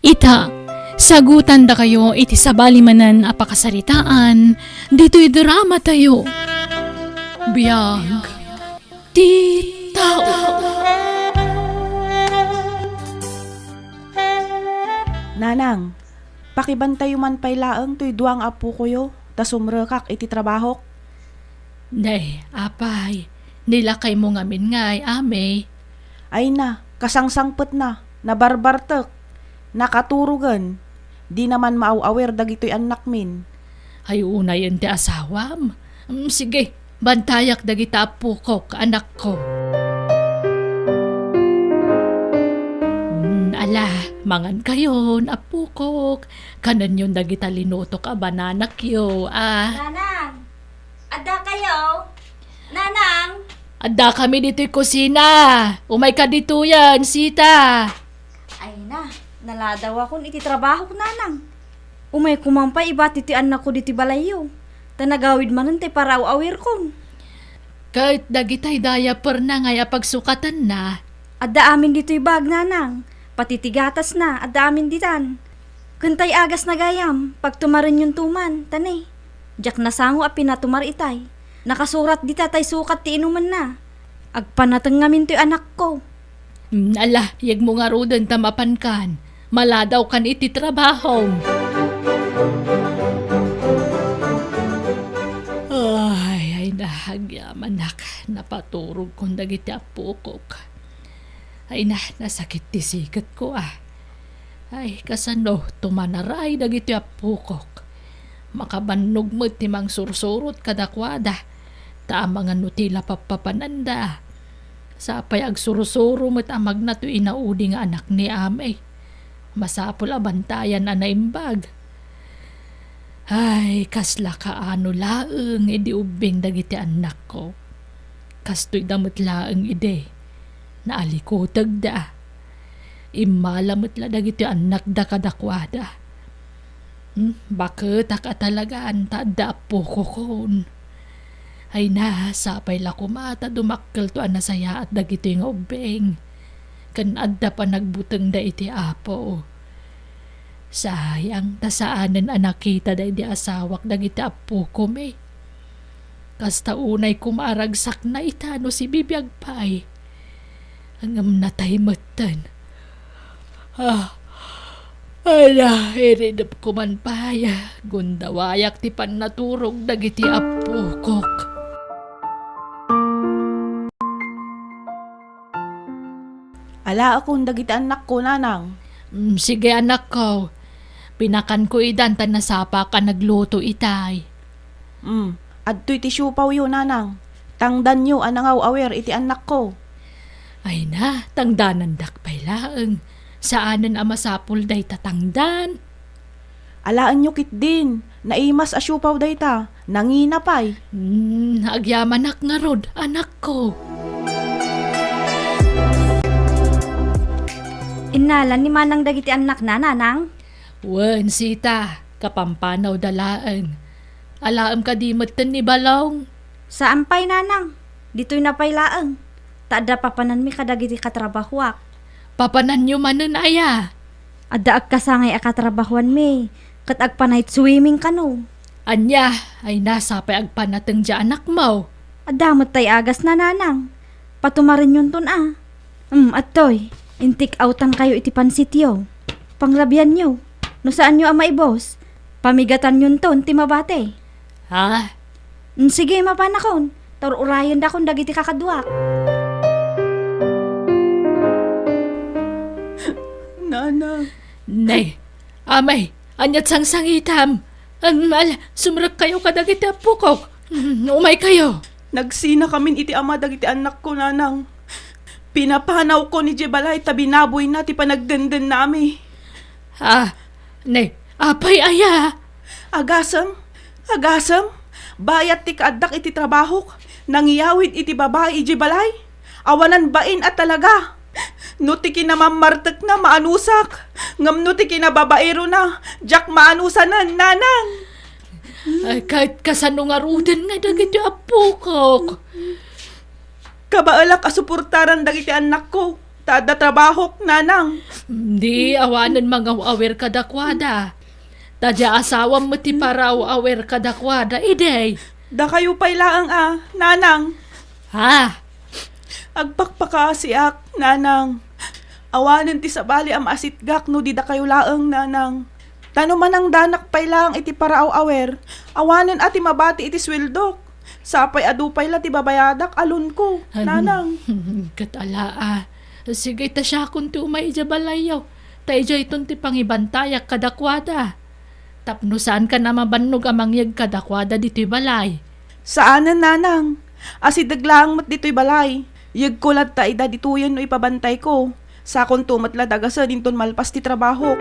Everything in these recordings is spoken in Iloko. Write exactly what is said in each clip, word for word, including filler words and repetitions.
Ita, sagutandakayo iti sabali manen a pakasaritaan ditoy drama tayo. Biag ti tao. Nanang, pakibantayo man pay laeng toy dua nga appokoyo, ta sumrekak iti trabahok. Nay, apay, nilakaymo ngamin ngay, Amey. Ay na, kasangsangpetna, nabarbartek, nakaturogen, dina man maaw-awir dagitoy annakmin. Ay, unayen ti asawam. Mm, sige, bantayak dagita appokok, anakko. Mm, ala, mangankayon, appokok. Kanenyon dagita linutok a bananakyo, a. Nanang! Adda kayo? Nanang! Adda kami ditoy kusina. Umayka ditoyen, Sita. Ay na, naladawakon iti trabahok, Nanang. Umayko man pay ibati ti annakko ditoy balayyo. Ta nagawid manen ti paraaw-awirkon. Ket dagitay diaperna ngay a pagsukatanna. Adda amin ditoy bag, Nanang. Pati ti gatasna, adda amin ditan. Ken tay agasna gayam, pagtumarenyonto man, ta ne. Diak nasango a pinatumar itay. Nakasurat dita tay sukat ti inumenna. Agpanateng ngamin toy anakko. Mm, ala, yegmo ngaruden ta mapankan. Maladawkan iti trabahom. Ay, ay, nahagyamanak. Napaturogkon dagiti appokok. Ay na, nasakit ti siketko, a. Ay, kasano tumanaray dagiti appokok? Makabannog met ti mangsursurot kadakuada, ta amangan no ti la pappapananda. Sapay agsursuro met a magna toy inaudi nga anak ni Amey. Masapul a bantayan a naimbag. Ay, kasla kaano laeng idi ubbing dagiti annakko. Kastoyda met laeng idi. Naalikutegda. Immala met la dagiti annakda kadakuada. Hmm, baketak a talagaan ta adda appokokon. Ay na, sapay la koma ta dumakkelto a nasayaat dagitoy nga ubbing. Ken adda panagbutengda iti Apo. Sayang ta saanen a nakita daydi asawak dagiti appokom, e. Kasta unay koma a ragsakna ita no sibibiag pay. Ngem natay metten. Ah, ala, iridepko man pay. Gundawayak ti pannaturog dagiti appokok. Alaekon dagiti annakko, Nanang. Mm, sige, anakko. Pinakanko idan ta nasapak a nagluto itay. Mm, adtoy ti siopawyo, Nanang. Tangdanyo a nangaw-awir iti annakko. Ay na, tangdanandak pay laeng. Saanen a masapul dayta tangdan. Alaenyo ketdin, naimas a siopaw dayta, nangina pay. Hmm, agyamanak ngarud, anakko. Innalan ni Manang dagiti annakna, Nanang? Wen, Sita, kapampanawda laeng. Alaem kadi metten ni Balong? Saan pay, Nanang. Ditoyna pay laeng. Ta adda papananmi kadagiti katrabahoak. Papananyo manen aya? Adda agkasangay a katrabahoanmi, ket agpa-night swimming kano. Ania, ay nasa pay agpanateng diay anakmo? Adda met tay agasna, Nanang. Patumarenyonton a. Hmm, adtoy, intik-awtankayo iti pansityo. Pangrabianyo. No saanyo a maibus, pamigatanyonton ti mabati. Ha? Mm, sige, mapanakon. Ta ur-urayendakon dagiti kakaduak. Nanang. Nay, amay, ania't sangsangitam? An-, al-, sumrekkayo kadagiti appokok. Mm, umaykayo. Nagsinakamin iti ama dagiti annakko, Nanang. Pinapanawko ni Jebalay ta binaboyna ti panagdendennami. Ah, ne, apay aya? Agasem, agasem, bayat ti kaaddak iti trabahok, nangiyawid iti babai idiay balay. Awanan bain a talaga. No ti kinamammartekna, maanusak. Ngem no ti kinababairona, diak maanusanen, Nanang. Ay, ket kasano ngaruden nga dagiti appokok? Kabaelak a suportaran dagiti annakko. Ta adda trabahok, nanang. Di, awanen mangaw-awir kadakuada. Ta dia asawam met ti paraw-awir kadakuada, idi. Dakayo pay laeng a, nanang. Ha? Agpakpakaasiak, nanang. Awanen ti sabali a maasitgak no di dakayo laeng, nanang. Ta no manangdanak pay laeng iti paraw-awir, awanen a ti mabati iti sueldok. Sapay adu pay la ti babayadak a loan ko, nanang. Ket ala a. Sige, ta siakon ti umay idiay balayyo. Ta idiayton ti pangibantayak kadakuada. Tapno saankan a mabannog a mangyeg kadakuada ditoy balay. Saanen, nanang. Asideg laeng met ditoy balay. Yegko latta ida ditoyen no ipabantayko. Sakonto met la dagasen inton malpas ti trabahok.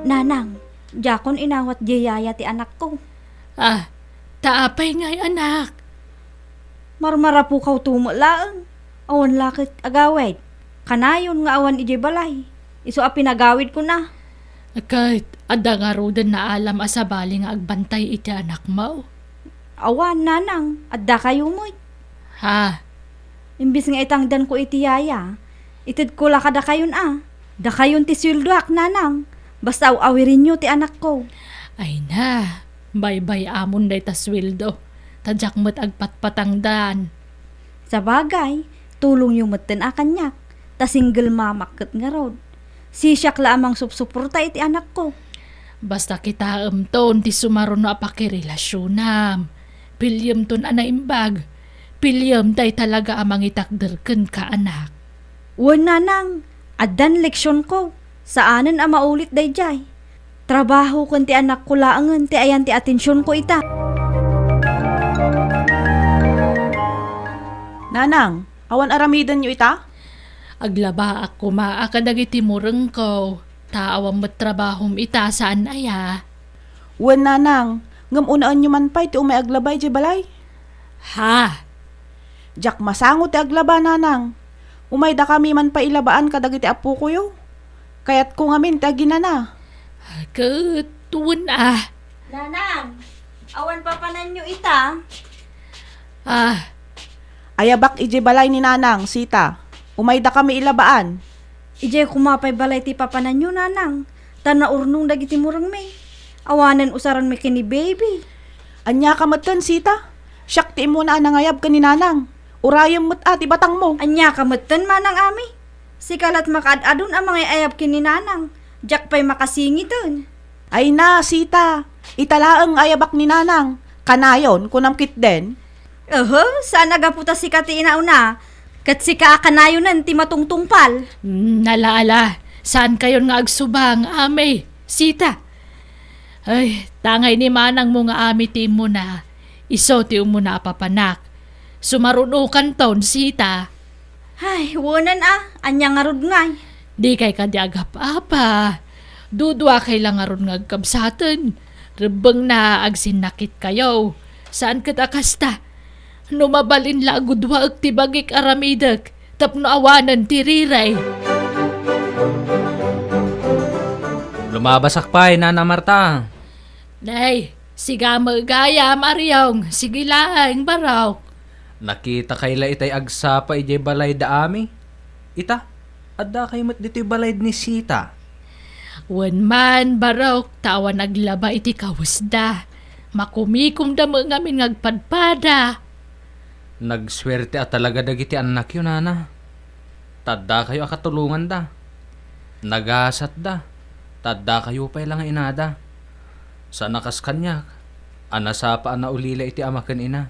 Nanang, diakon inawat diay yaya ti anakko. Ah, ta apay ngay, anak? Marmarapukawto met laeng. Awan la ket agawid. Kanayon nga awan idiay balay. Isu a pinagawidkon a. Ket adda ngaruden naalam a sabali nga agbantay iti anakmo? Awan, nanang. Addakayo met. Ha? Imbes nga itangdanko iti yaya, itedko la kadakayon a. Dakayon ti sueldoak, nanang. Basta aw-awirenyo ti anakko. Ay na, baybay-amon dayta sueldo. Ta diak met agpatpatangdan. Sabagay, tulongyo metten a kaniak, ta single mamak ket ngarud. Sisiak la a mangsupsuporta iti anakko. Basta kitaemton ti sumaruno a pakirelasionam. Pillemton a naimbag. Pillem dayta laga a mangitakder kenka, anak. Wen, nanang, addan leksionko. Saanen a maulit daydiay. Trabaho ken ti anakko laengen ti ayan ti atensionko ita. Nanang, awan aramidenyo ita? Aglabaak koma a kadagiti murengko, ta awan met trabahom ita, saan aya? Wen, nanang, ngem unaenyo man pay ti umay aglaba idiay balay. Ha? Diak masango ti aglaba, nanang. Umaydakami man pay ilabaan kadagiti appokoyo. Kayatko ngamin ti aginana. Ket wen a. Nanang, awan papananyo ita? Ah. Ayabak idiay balay ni nanang, Sita. Umaydakami ilabaan. Idiay koma pay balay ti papananyo, nanang, ta naurnong dagiti murengmi. Awanen usaranmi ken ni baby. Ania ka metten, Sita? Siak ti immuna a nangayab ken ni nanang. Urayem met a ti batangmo. Ania ka metten, manang Ami? Sika lat makaad-adun a mangay-ayab ken ni nanang. Diak pay makasingiten. Ay na, Sita. Ita laeng ayabak ni nanang. Kanayon, kunam ketdin. Oho, saan a gapu ta sika ti inauna, ket sika a kanayonen ti matungtungpal. Mm, ala, ala, saankayon nga agsubang, Ami, Sita. Ay, tangay ni manangmo nga Ami ti immuna, isu ti umuna a papanak. Sumarunokanton, Sita. Ay, wenen a, ania ngarud ngay? Dikay kadi agap-apa. Duduakay la ngarud nga agkabsaten. Rebbengna, agsinnakitkayo. Saan ket a kasta? No mabalin la a guduaek ti bagik aramidek tapno awanen ti riray. Lumabasak pay, Nana Marta. Nay, siga met gayam, Ariong. Sige laeng, Barok. Nakitakay la itay agsapa idiay balay da Ami. Ita, addakay met ditoy balay ni Sita. Wen man, Barok, ta awan aglaba iti kawesda. Makumikomda met ngamin nga agpadpada. Nagsuerte a talaga dagiti annakyo, Nana. Ta addakayo a katulonganda. Nagasatda. Ta addakayo pay la nga inada. Saan a kas kaniak a nasapa a naulila iti ama ken ina.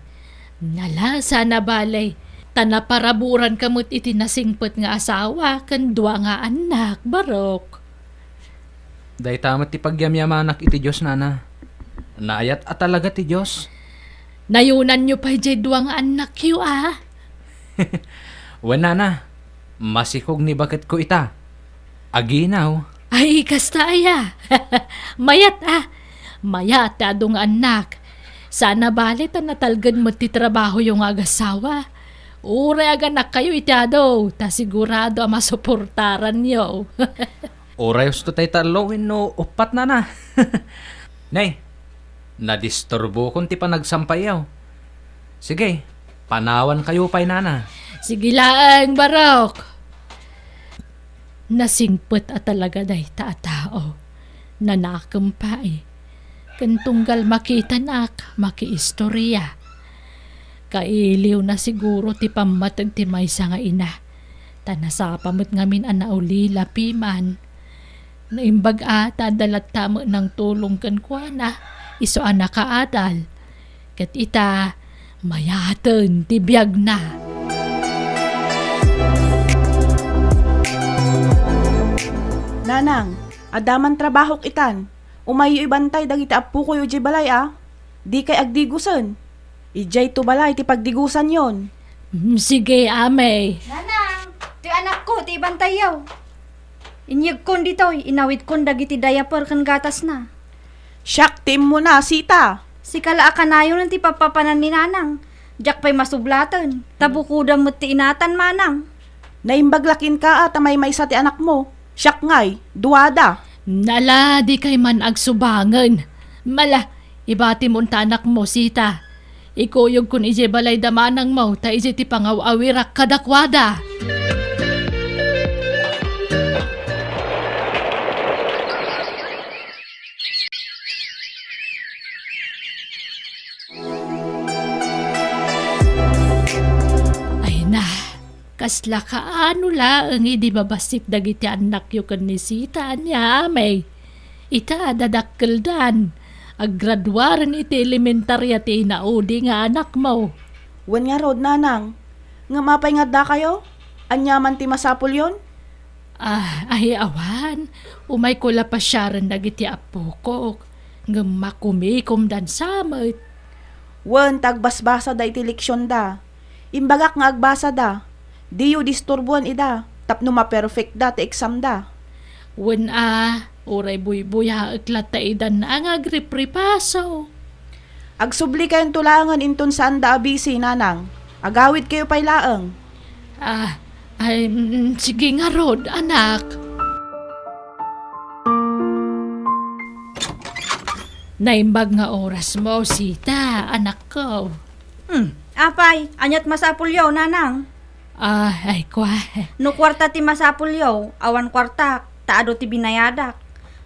Nala, saan a bale, ta naparaburanka met iti nasingpet nga asawa ken dua nga annak, Barok. Dayta met ti pagyamyamanak iti Dios, Nana. Naayat a talaga ti Dios. Nayonanyo pay diay dua nga annakyo, a? Wen, Nana, masikog ni baketko ita. Aginaw. Ay, kasta aya. Mayat, a. Mayat ti adu nga annak. Saan a bale ta natalged met ti trabahoyo nga agasawa. Uray aganakkayo iti adu, ta sigurado a masuportaranyo. Uray husto tay tallo wenno uppat, Nana. Nay, nadisturbokon ti panagsampayyo. Sige, Panawankayo pay, nana. Sige laeng, Barok. Nasingpet a talaga dayta a tao. Nanakem pay. Ken tunggal makitanak, makiistoria. Kailiwna siguro ti pammateg ti maysa nga ina. Ta nasapa met ngamin a naulila piman. Naimbag a ta adda latta met nangtulong kenkuana, isu a nakaadal. Ket ita, mayaten ti biagna. Nanang, adda man trabahok itan. Umayyo ibantay dagiti appokoyo idiay balay a. Dikay agdigusen. Idiayto balay ti pagdigusanyon. Mm, sige, amay. Nanang, ti anakko ti ibantayyo. Inyegkon ditoy, inawidkon dagiti diaper ken gatasna. Siak ti immuna, Sita. Sika la a kanayon ti pappapanan ni Nanang. Diak pay masublaten. Ta bukodam met ti inatan, manang. Naimbag la kenka a ta maymaysa ti anakmo. Siak ngay, duada. Nala, dikay man agsubangen. Mala, ibatimon ta anakmo, Sita. Ikuyogkon idiay balay da manangmo, ta idiay ti pangaw-awirak kadakuada. Ay na, kasla kaano laeng idi mabassit dagiti annakyo ken ni Sita ania, amay? Ita, dadakkeldan. Aggraduaren iti elementaria ti inaudi nga anakmo. Wen ngarud, nanang. Ngem apay nga addakayo? Ania man ti masapulyon? Ah, ay, awan. Umayko la pasiaren dagiti appokok. Ngem makumikomdan sa met. Wen, ta agbasbasada iti leksionda. Imbagak nga agbasada. Diyo disturboen ida, tapno maperfectda ti examda. Wen a, uray buybuyaek latta idan a nga agripripaso. Agsublikayonto laengen inton saanda a busy, nanang. Agawidkayo pay laeng. Ah, ay, mm, sige ngarud, anak. Naimbag nga orasmo, Sita, anakko. Hmm, apay, ania't masapulyo, nanang? Ah, ay, kwa. No kuarta ti masapulyo, awan kuartak, ta adu ti binayadak.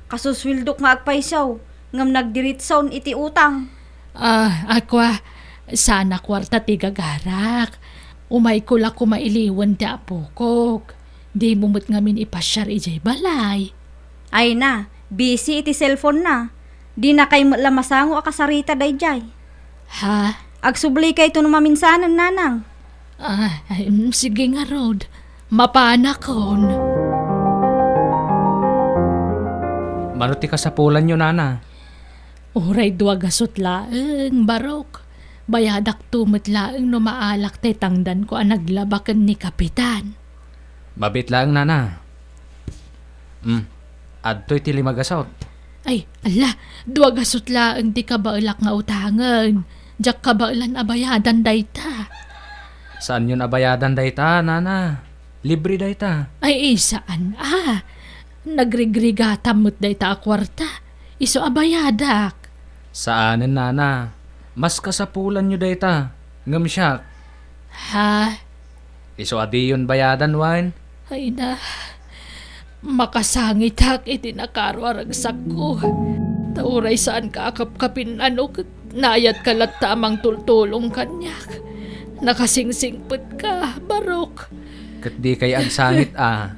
Kasusweldok nga agpayso, ngem nagdiritson iti utang. Ah, ay, kwa, saan a kuarta ti gagarak. Umayko la koma iliwen ti apokok. Dimo met ngamin ipasiar idiay balay. Ay na, busy iti cellphone na. Dinakay met la masango a kasarita daydiay. Ha? Agsublikayto no maminsanen, nanang. Ah, ay, mm, sige ngarud. Mapanakon. Mano ti kasapulanyo, nana? Uray dua gasut laeng, Barok. Bayadakto met laeng no maalak ti tangdanko a naglaba ken ni Kapitan. Mabit laeng, nana. Hmm. Adtoy ti lima gasut. Ay, ala, dua gasut laeng ti kabaelak nga utangen. Diak kabaelan a bayadan dayta. Saanyon a bayadan dayta, nana? Libre dayta. Ay, saan a. Nagrigrigatam met dayta a kuarta. Isu a bayadak. Saanen, nana. Mas kasapulanyo dayta. Ngem siak. Ha? Isu a diyon bayadan, wen? Ay na, makasangitak iti nakaro a ragsakko. Ta uray saanka a kapkapin-ano ket nayatka latta a mangtultulong kaniak. Nakasingsingpetka, Barok. Ket dikay agsangit a.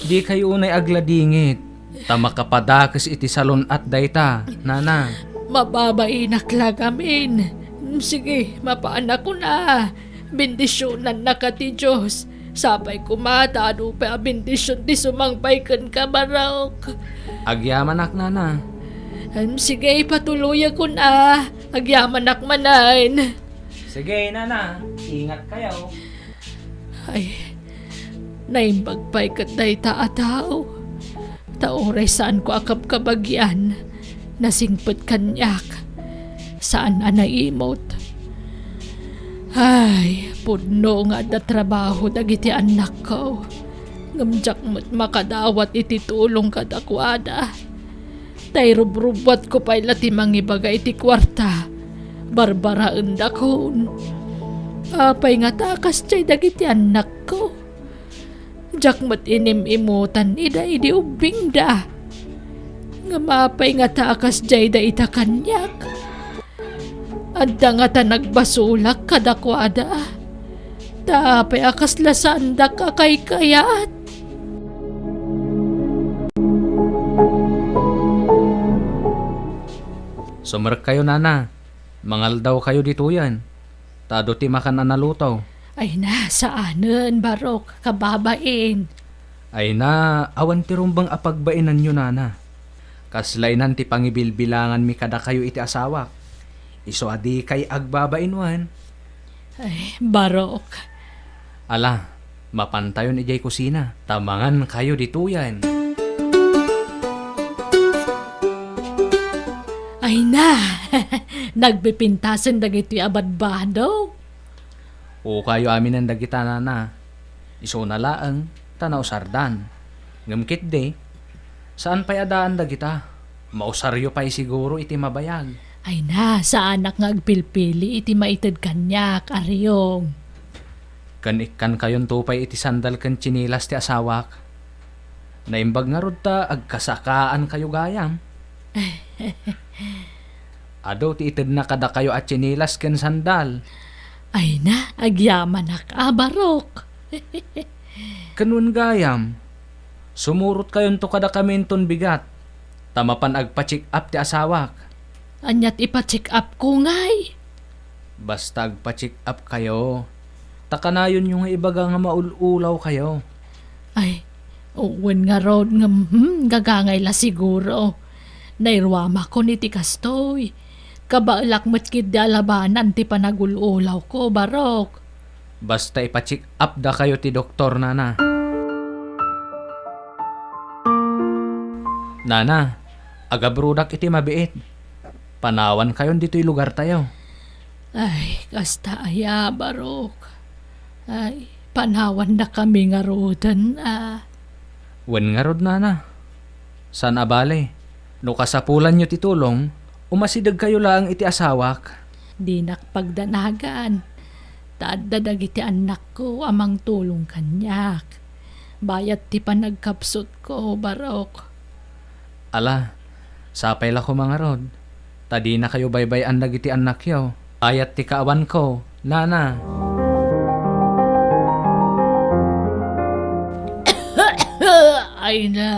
Dikay unay agladingit, ta makapadakes iti salun-at dayta, nana. Mababainak la ngamin. Sige, mapanakon a. Bendisionannaka ti Dios. Sapay koma ta adu pay a bendision ti sumangpay kenka, Barok. Agyamanak, nana. Em, sige, patuloyakon a. Agyamanak manen. Sige, nana. Ingat kayo. Ay, naimbag pay ket dayta a tao. Ta uray saanko a kabkabagian, nasingpet kaniak. Saan a naimot. Ay, pudno nga adda trabaho dagiti annakko. Ngem diak met makadawat iti tulong kadakuada. Ta irubrubbuatko pay la ti mangibaga iti kuarta. Barbaraendakon. Apay ngata a kasdiay dagiti annakko? Diak met inim-imutan ida idi ubbingda. Ngem apay ngata a kasdiayda ita kaniak? Adda ngata nagbasolak kadakuada? Ta apay a kasla saandak a kaykayat? Sumrekkayo, nana. Mangaldawkayo ditoyen. Ta adu ti makan a naluto. Ay na, saanen, Barok, kababain. Ay na, awan ti rumbeng a pagbainanyo, nana. Kasla inan ti pangibilbilanganmi kadakayo iti asawak. Isu a dikay agbabain wen. Ay, Barok. Ala, mapantayon idiay kusina, ta mangankayo ditoyen. Ay na, nagpipintasen dagitoy a badbado. Ukayo aminen dagita, nana. Isuna laeng, ta nausardan. Ngem ketdi, saan pay a daan dagita. Mausaryo pay siguro iti mabayag. Ay na, saanak nga agpilpili iti maited kaniak, Ariong. Ken ikkankayonto pay iti sandal ken tsinelas ti asawak. Naimbag ngarud ta agkasakaankayo gayam. Adu ti itedna kadakayo a tsinelas ken sandal. Ay na, agyamanak a, Barok. Ken wen gayam, sumurotkayonto kadakami inton bigat, ta mapan agpa-check up ti asawak. Ania ti ipa-check up ko ngay? Basta agpa-check up kayo, ta kanayonyo nga ibaga nga maul-ulawkayo. Ay, wen ngarud ngem, hmm, gagangay la siguro. Nairuamakon iti kastoy. Kabaelak met ketdi a labanan ti panagul-ulawko, Barok. Basta ipa-check up dakayo ti doktor, nana. Nana, agabrodak iti mabiit. Panawankayon ditoy lugartayo. Ay, kasta aya, Barok. Ay, panawandakami ngaruden, a. Wen ngarud, nana. Saan a bale, no kasapulanyo ti tulong, umasidegkayo laeng iti asawak. Dinak pagdanagan, ta adda dagiti annakko a mangtulong kaniak. Bayat ti panagkapsutko, Barok. Ala, sapay la koma ngarud, ta dinakayo baybay-an dagiti annakyo. Bayat ti kaawanko, nana. Ay na.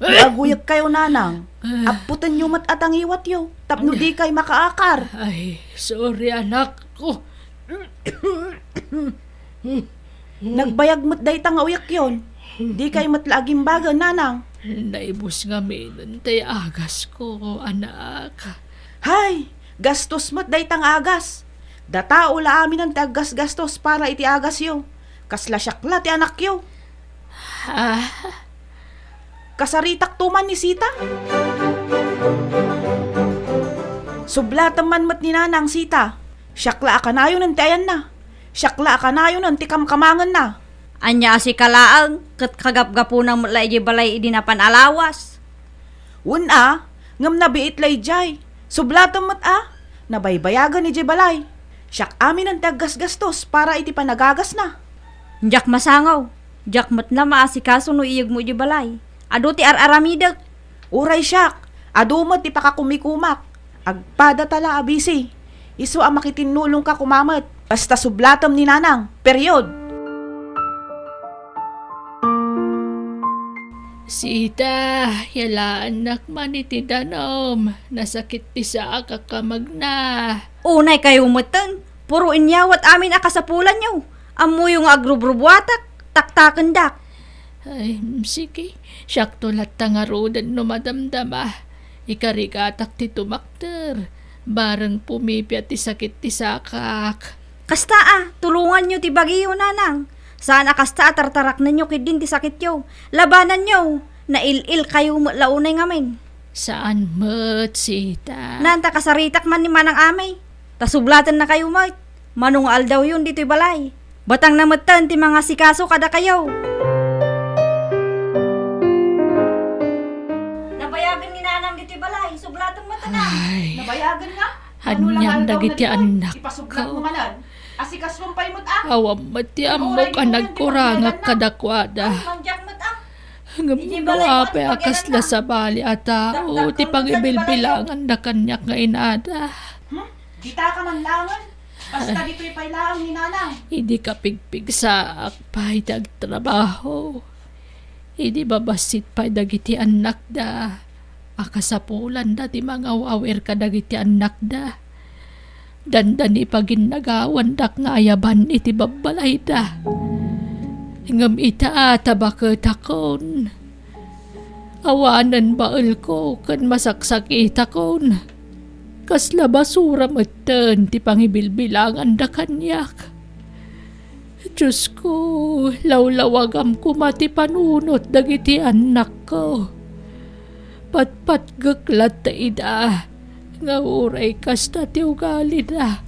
No aguyekkayo, nanang, apputenyo met a tangiwatyo tapno dikay makaakar. Ay, sorry, anakko. Nagbayag met dayta nga uyekyon. Dikay met la agimbagen, nanang. Naibus ngaminen ti agasyo, anak. Hay, gastos met dayta nga agas. Datao la aminen ti aggasgastos para iti agasyo. Kasla siak la ti anakyo. Ah. Kasaritakto man ni Sita. Sublatem man met ni Nanang Sita. Siak la a kanayonen ti ayanna. Siak la a kanayonen ti kamkamangenna. Ania a sika laeng, ket kagapgapuna met la idiay balay idi napan a lawas? Wen a, ngem nabiit la idiay. Sublatem met a, nabaybayagen idiay balay. Siak aminen ti aggasgastos para iti panagagasna. Diak masangaw. Diak met la maasikaso no iyegmo idiay balay. Adu ti ar-aramidek. Uray siak, adu met ti pakakumikumak. Agpadata la a busy. Isu a makitinnulongka koma met. Basta sublatem ni Nanang. Period. Sita, yalaannak man iti danum. Nasakit ti saak a kamagna. Unay kayo metten. Puro inyawat amin a kasapulanyo. Ammoyo nga agrubrubuatak, taktakendak. Ay, sige. Siakto latta ngaruden no madamdama. Ikarigatak ti tumakder. Bareng pumipia ti sakit ti sakak. Kasta a, tulonganyo ti bagiyo, Nanang. Saan a kasta a tartaraknenyo ketdin ti sakityo. Labananyo. Nail-il kayo met la unay ngamin. Saan met, Sita. Naan ta kasaritak man ni Manang Amay. Ta sublatenna kayo met. Mano nga aldawyon ditoy balay. Batangna metten ti mangasikaso kadakayo. Nabayagen ni Nanang ditoy balay. Sublaten met, Nanang. Ay. Nabayagen nga? Ania dagiti annakko? Ipasublat mo manen. Asikasom pay met, a. Awan met ti ammok a nagkurangak kadakuada. Ay, mangdiak met, a. Ngem no apay a kasla sabali a tao ti pangibilbilanganda kaniak nga inada. Hmm? Dita ka man laengen. Basta ditoy pay laeng ni Nanang. Idi kapigpigsaak pay ti agtrabaho, idi babassit pay dagiti annakda a kasapulanda ti mangaw-awir kadagiti annakda. Dandani paginnagawandak nga ayaban iti babbalayda. Ngem ita, ta baketakon, awanen baelko ken masaksakitakon. Kasla basura metten ti pangibilbilanganda kaniak. Diosko, lawlawagam koma ti panunot dagiti annakko. Patpatgek latta ida nga uray kasta ti ugalida.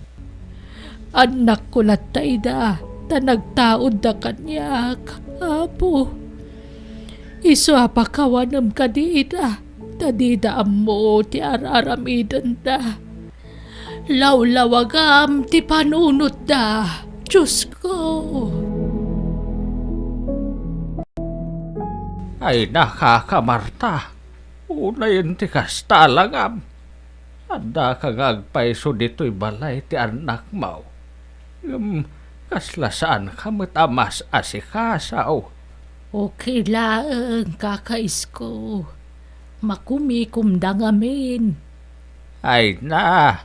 Annakko latta ida ta nagtaudda kaniak, Apo. Isu a pakawanem kadi ida ta dida ammo ti ar-aramidenda. Lawlawagam ti panunotda, Diosko. Ay, nakakamarta. Unayen ti kasta, alagam. Addaka nga agpayso ditoy balay ti annakmo. Ngem kasla saanka met a mas-asikaso. Okay laeng, Kaka Isko. Makumikomda ngamin. Ay na,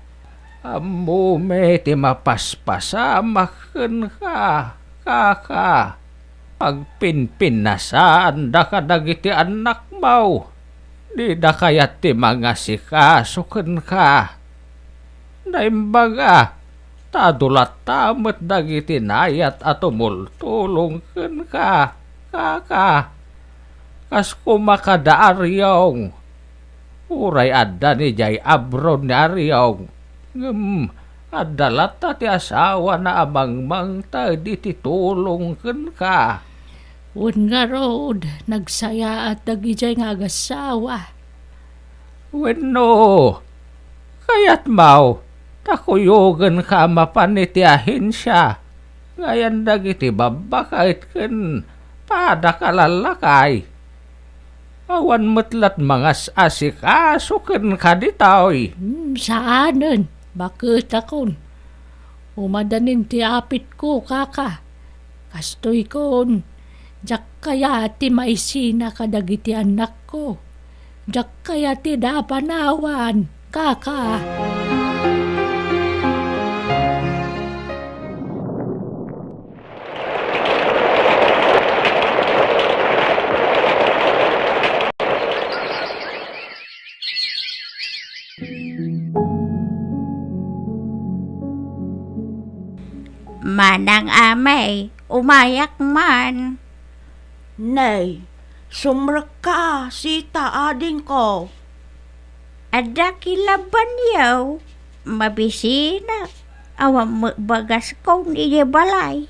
ammomi ti mapaspasamak kenka, Kaka. Agpinpinnasaanda kadagiti annakmo. Dida kayat ti mangasikaso kenka. Naimbag a, ta adu latta met dagiti naayat a tumultulong kenka, Kaka. Kas koma kada Ariong. Uray adda idiay abron ni Ariong, ngem adda latta ti asawana a mangmangted iti tulong kenka. Wen ngarud, nagsayaat dagidiay nga agasawa. Wenno, kayatmo ta kuyogenka a mapan iti ahensia nga ayan dagiti babbaket ken padak a lallakay? Awan met lat mangas-asikaso kenka ditoy. Hmm, saanen, baketakon. Umadanin ti apitko, Kaka. Kastoy kon, diak kayat ti maisina kadagiti annakko. Diak kayat ti dapanawan, Kaka. Manang Amay, umayak man. Nay, sumrekka, sita, adingko. Adda kilabbanyo, mabisinak, awan met bagaskon idiay balay.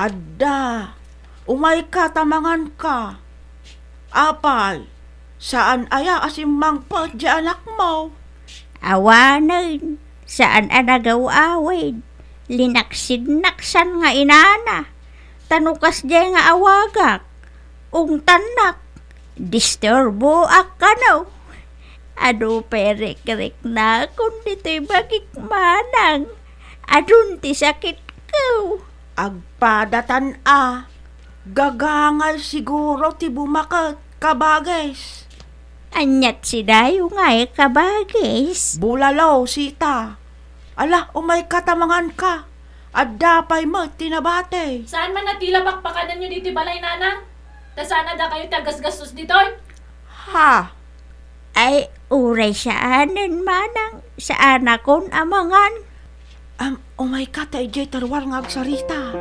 Adda, umayka ta manganka. Apay, saan aya a simmangpet ti anakmo? Awanen, saan a nagaw-awid. Linaksidnaksan nga inana. Ta no kasdiay nga awagak, ungtannak, disturboak kano. Adu pay rikriknakon ditoy bagik, manang. Adun ti sakitko. Agpadatan a. Gagangay siguro ti bumaket, kabagis. Aniat sidayo ngay, kabagis? Bulalo, sita. Ala, umayka ta manganka. Adda pay met ti nabati. Saan man a ti la pakpakanenyo ditoy balay, nanang? Ta saan a dakayo ti agasgastos ditoy? Ha? Ay, uray saanen, manang, saanakon a mangan. Am, umayka ta idiay ta ruar nga agsarita.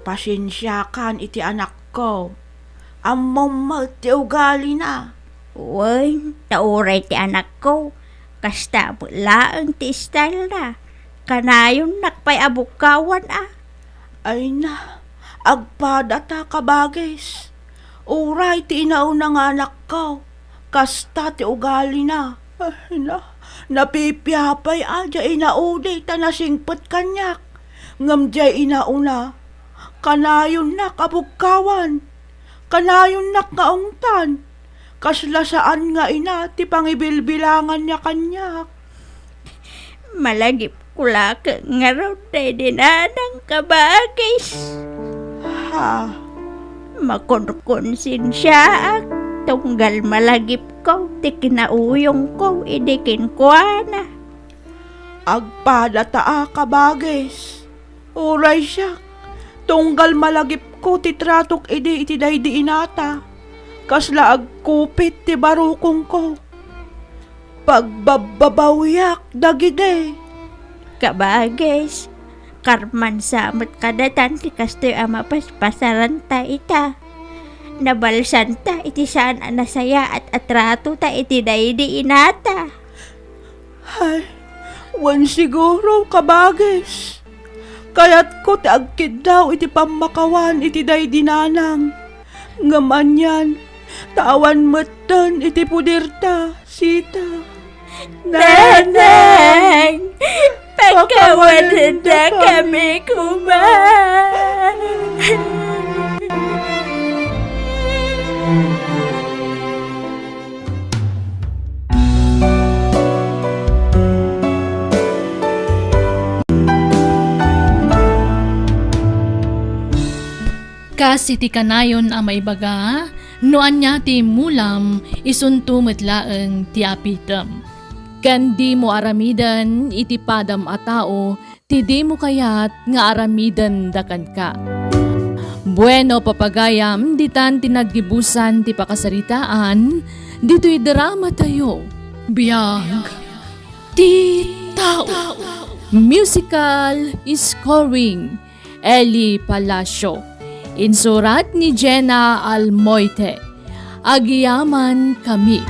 Pasensiakan iti anakko. Ammom met ti ugalina. Wen, ta uray ti anakko, kasta met laeng ti stylena. Kanayonnak pay a bukkawan a. Ay na, agpadata, kabagis. Uray ti inauna nga anakko, kasta ti ugalina. Ay na, Napipia pay a diay inaudi ta nasingpet kaniak. Ngem diay inauna, kanayonnak a bugkawan. Kanayonnak nga ungtan. Kasla saan nga ina ti pangibilbilanganna kaniak. Malagipko laeng ngarud daydi nanang, kabagis. Ha? Makonkonsensiaak tunggal malagipko ti kinauyongko idi kenkuana. Agpadata a, kabagis. Uray siak, tunggal malagipko ti tratok idi iti daydi inata. Kasla agkupit ti barukongko. Pagbabbabawiak dagidi. Kabagis, karman sa met kadatan ti kastoy a mapaspasaranta ita. Nabalsanta iti saan a nasayaat a tratota iti daydi inata. Ay, wen siguro, kabagis. Kayatko ti agkiddaw iti pammakawan iti daydi nanang. Ngem anian, ta awan metten iti puderta, sita. Nanang, pakawanenda kami koma. Kas iti kanayon a maibaga, no ania ti immulam, isunto met laeng ti apitem. Ken dimo aramiden iti padam a tao ti dimo kayat nga aramidenda kenka. Bueno, papagayam, ditan ti naggibusan ti pakasaritaan ditoy dramatayo. Biag ti tao. Musical scoring, Eli Palacio. Insurat ni Jenna Almoite. Agyaman kami.